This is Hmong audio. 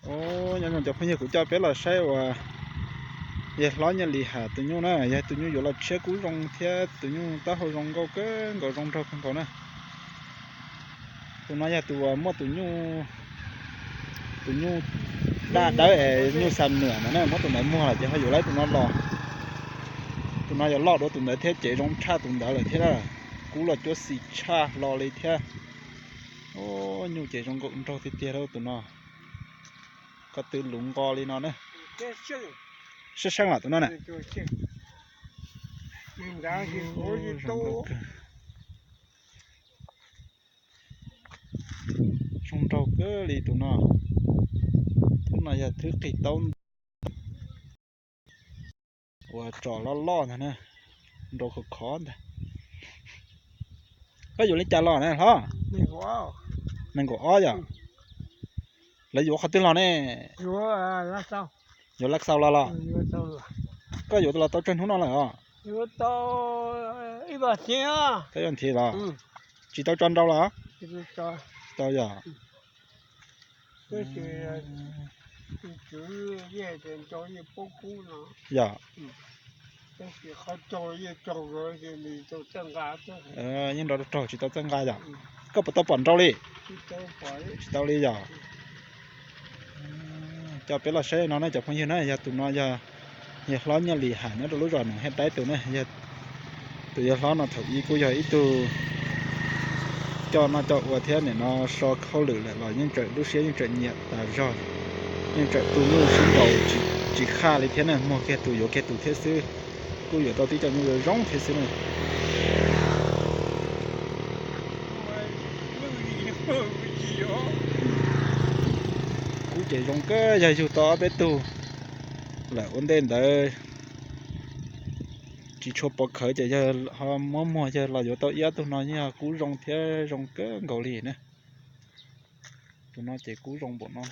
Os, nyob zoo cov phooj ywg, kuv coj peb los saib uas yawg hlob Nyiaj Lis Ham tus nyuj na, yog tus nyuj yuav los tshiab kub zoo thiab tus nyuj taub hau zoo nkauj kawg nkaus, zoo nraug kawg nkaus na. Tus no yog tus uas muaj tus nyuj, tus nyuj daj dawb es nyuj Xam Nuam no na, muab tus ntawd muag lawm ces ho yuav lawv tus no los. Tus no yog loj dua tus ntawd thiab ces zoo tshaj tus ntawd lawm thiab na. Kub los cuab xis tshaj hlo li thiab. Os, nyuj ces zoo nkauj nraug tiag tiag lauj tus no. Ko tw luv nqo li no na. Sab seej los tus no na. Zoo nraug kawg li tus no. Thwb no yog thwb qig taub ntawv uas tsom loj loj ntag na, nrau khov khov ntag. Koj yuav li cas los na hlob? Nees nkaum ob yom. Lawv yuav qhov twg los ne? Yuav Lav Xaus los los? Koj yuav los tau tsawg hnub no lawm os? Tau ib vas thiv los? Tsis tau tso nrau los? Tau yom. Yog, yeej nrau raug tsis tau txawj nqa yom. Koj puas tau pom nrau li? Tsis tau li yom. Coj peb los saib no ne cov phooj ywg na, yog tus no yog yawg hlob Nyiaj Lis Ham nyob rau lub zos Noom Hej Daib tus ne. Tus yawg hlob no thaum ub kuj yog ib tug coj noj coj ua thiab nim no so hauj lwm lawm los yeej tseem lub siab yeej tseem nyiam tas zog, yeej tseem tu nuj sib nraus tsis qhaj li thiab na, muag kiag tus yuav kiag tus thiab xwb. Kuj yuav tau tib co nyuj zoo zoo thiab xwb na. Kub ces zoo kawg, yog yug tau ob peb tug lawm ua ntej ntawd tsis tshua pov khawv ces yog ho muab muag yawg los yuav tau ib ob tug no yeej yog kub zoo thiab zoo kawg nkaus li na. Tus no ces kub zoo npaum no.